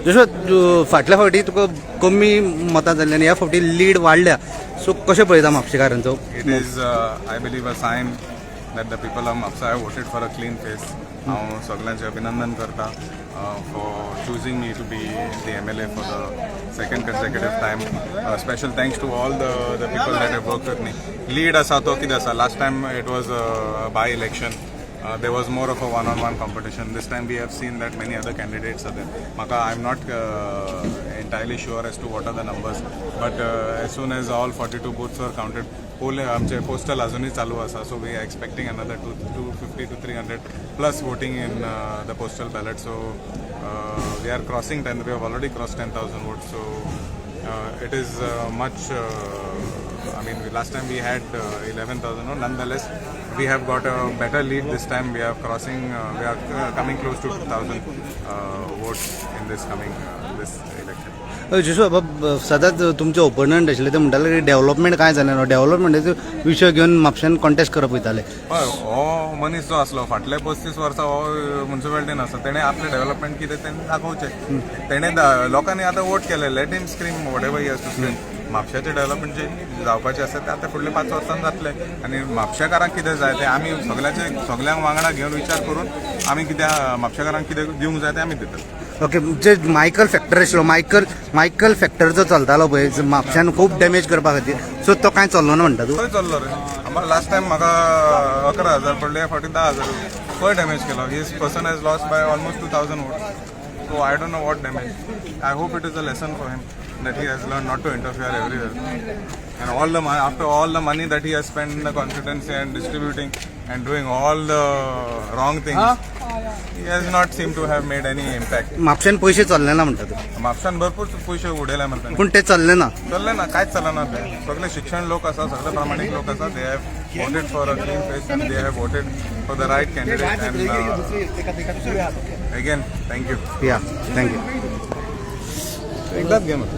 जशें फाटल्या फावटी तुका कमी मतां जाल्ली आनी ह्या फावटी लीड वाडल्या, सो कशें पळयता म्हापशेकारांचो? It is, I believe, a sign that the people of Mapsa have voted for a clean face. हांव सगल्यांचें अभिनंदन करता for choosing me to be the MLA for the second consecutive time. Special thanks to all the people that have worked with me. Lead आसा तो कितें आसा, last time it was by election. There was more of a one-on-one competition. This time we have seen that many other candidates are there. म्हाका, I'm not entirely sure as to what are the numbers, but as soon as all 42 booths were counted, poll आमचे postal अजूनही चालू आसा, so we are expecting another 250 to 300 plus voting in the postal ballot. So we are crossing 10. We have already crossed 10,000 votes. So it is much. I mean, last time we had 11,000. No, nonetheless, we have got a better lead this time. We are crossing. We are coming close to 2,000 votes in this coming this election. जसो बाब, सदांच तुमचे ओपोनंट आशिल्ले ते म्हणटाले की development कांय जालें ना, डेव्हलपमेंटाचो विशय घेवन म्हापश्यान कॉन्टेस्ट करप वयताले. हय, हो मनीस जो आसलो, फाटले 35 वर्सां हो मुन्सिपालिटीन आसा. तेणें आपलें डेव्हलपमेंट कितें तें दाखोवचें. तेणें लोकांनी आतां वोट केले. Let him scream whatever he has to scream. म्हापशाचें development जे जावपाचें आसा तें आतां फुडले 5 वर्सांन जातलें आनी म्हापशेकारांक कितें जाय तें आमी सगळ्याचे सगल्यांक वांगडा घेवन विचार करून आमी कितें म्हापशेकारांक कितें दिवंक जाय तें आमी दितले. ओके, जे मायकल फॅक्टर आशिल्लो, मायकल फॅक्टर जो चलतालो पळय म्हापश्यान खूब डॅमेज करपा खातीर, सो तो कांय चल्लो ना म्हणटा तूं? खंय चल्लो रे? आम्हाला लास्ट टायम म्हाका 11,000 पडले, ह्या फावटी 10,000. खंय डॅमेज केलो? His person has lost by almost 2,000 votes, so I don't know what damage. I hope it is a lesson for him that he has learned not to interfere everywhere. And all the after all the money that he has spent in the constituency and distributing and doing all the wrong things, he has not seemed to have made any impact. म्हापश्यान पयशे चल्ले ना म्हणटा तूं? म्हापशान भरपूर पयशे उडयले मरे तांणी. पूण ते चल्ले ना. चल्ले ना, कांयच चलना ते. सगळे शिक्षण लोक आसा, सगळे प्रामाणीक लोक आसा. They have voted for a clean face and they have voted for the right candidate, and again, thank you. या, thank you. एकदाच घे मग.